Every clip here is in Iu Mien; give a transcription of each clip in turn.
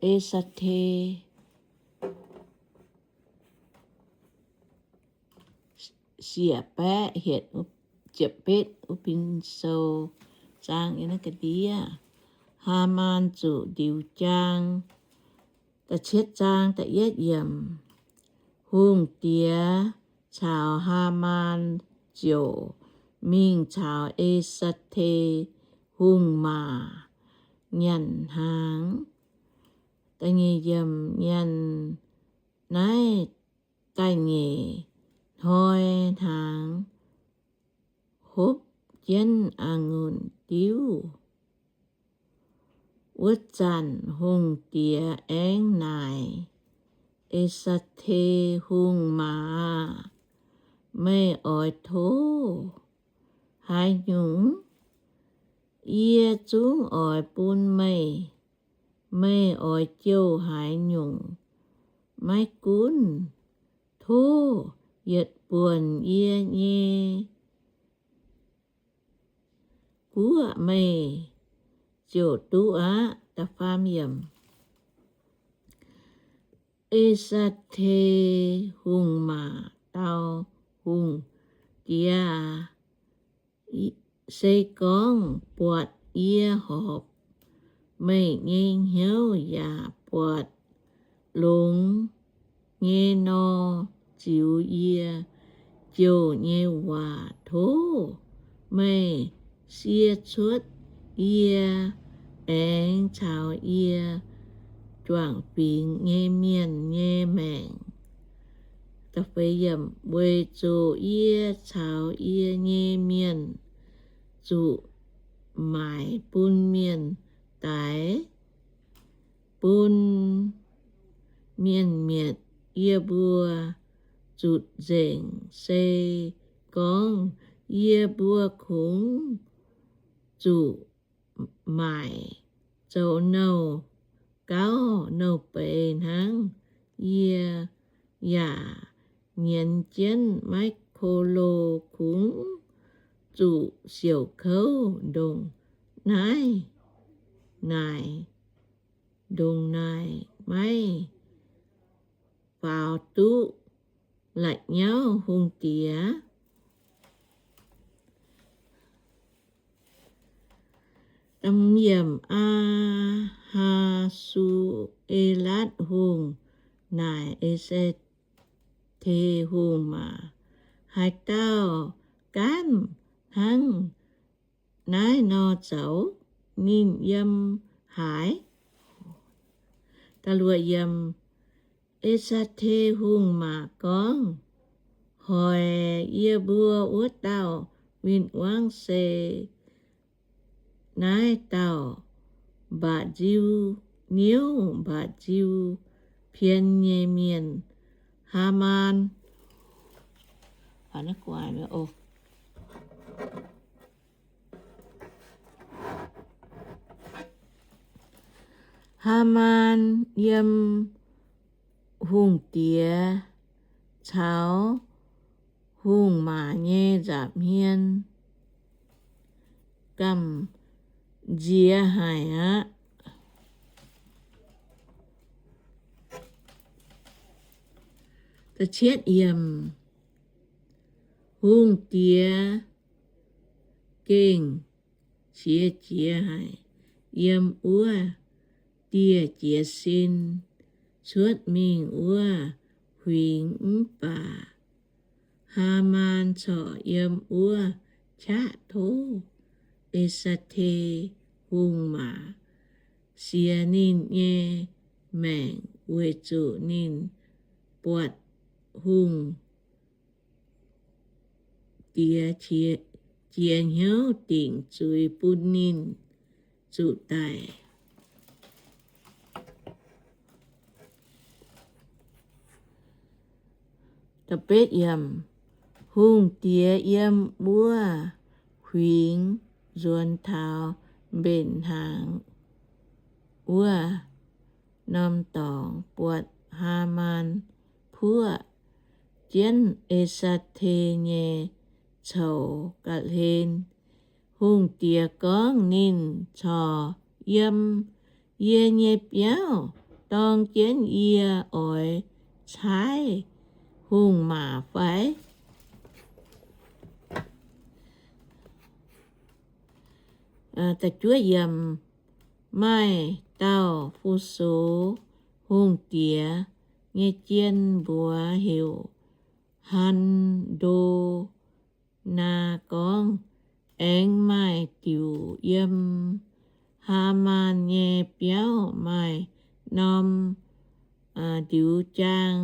E^saa^te. Siec baeqv hietc ziepc betv wuov bin sou zaang yiem naaiv ga'ndiev. Haamaan zuqc ndiux jaang. Da'cietv zaang da'yietv yiemc. Hungh diex caux Haamaan ziouc mingh caux E^saa^te Hungh maac nyanc hnaangx. Da'nyeic yiemc. Nyanc naaiv da'nyeic hnoi hnaangx, hopv jienv a'ngunc diuv. Wuov zanc hungh diex aengx naaic, E^saa^te Hungh maac aah! Meih oix tov haaix nyungc? Yie zungv oix bun meih. Meih oix jouh haaix nyungc? Maiv gunv, tov yietc buonc yie nyei guoqv meih ziouc duqv aqv. E^saa^te Hungh maac dau hungh diex, Se gorngv buatc yie horpc meih nyei hnyouv yaac buatc longx nyei nor, ziux yie jouh nyei waac. Tov meih sie cuotv yie aengx caux yie juangc fingx nyei mienh nyei maengc. Weic zuqc yie caux yie nyei mienh zuqc maaic bun mienh daix, bun mienh mietc yie mbuo zutc nzengc. Se gorngv yie mbuo kungx zuqc maaic zoux nouh gauv nouh beiz hnangv, yie yaac nyienz jienv maiv ko lo kungx zuqc siouc kouv ndongc naaiv naaic, ndongc naaic maiv faaux duqv la'nyauv hungh diex. Aa^haa^su^e^latv Hungh naaic E^se^te Hungh maah! Haaix dauh gaanv hnangv naaiv nor zoux, ninh yiem haaix? E^saa^te Hungh maah! Gorngv, Hoic yie mbuo wuov dauh win-wangv se naaiv dauh mba'nziu-niouv mba'nziu-pien nyei mienh, Haamaan. Haamaan yiem hungh diex caux hungh maac nyei nza'hmien gamh nziex haic aqv. Hungh diex gengh qiex jiez haic yiem wuov dieh jiez sin cuotv mingh wuov huingx. Mv baac Haamaan corc yiem wuov qaqv tov E^saa^te Hungh maah! Sienx ninh nyei maengc, weic zuqc ninh buatc hungh diex jiex hnyouv dingc zuiz bun ninh zuqc daic. Hungh diex yiem wuov huingx nzuonx taux mbenc hnaangx wuov norm dorngx, buatc Haamaan puoqv jienv E^saa^te nyei coux ga'hlen. Hungh diex gorngv, Ninh corc yiem yie nyei biauv. Dorng jienv yie oix caaiv hungh maac fai? Maaih dauh fu-sux hungh diex nyei jien mbuox heuc Han^ndo^naa gorngv, Aengx maaih diuc yiem Haamaan nyei biauv maaih norm ndiux jaang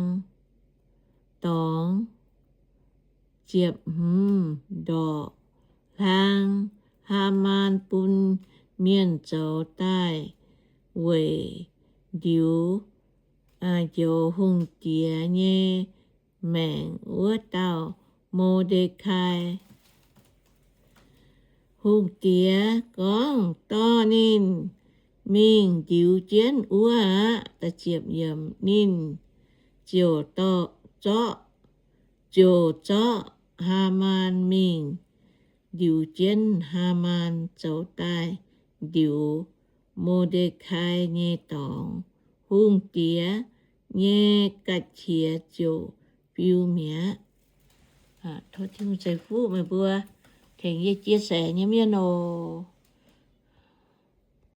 dorngx ziepc hmz ndorqc hlang. Haamaan bun mienh zoux daaih weic ndiux njoux hungh diex nyei maengc wuov dauh Mo^nde^kai. Hungh diex gorngv, Dorh ninh mingh ndiux jienv wuov aqv. Ninh ziouc zorqv, ziouc zorqv Haamaan mingh ndiux jienv. Haamaan zoux daaih ndiux Mo^nde^kai nyei dorngx, hungh diex nyei ga'qiex ziouc fiu mi'aqv. Tov Tin-Hungh ceix fuqv meih mbuo tengx yie chia sẻ nyei mienh oc.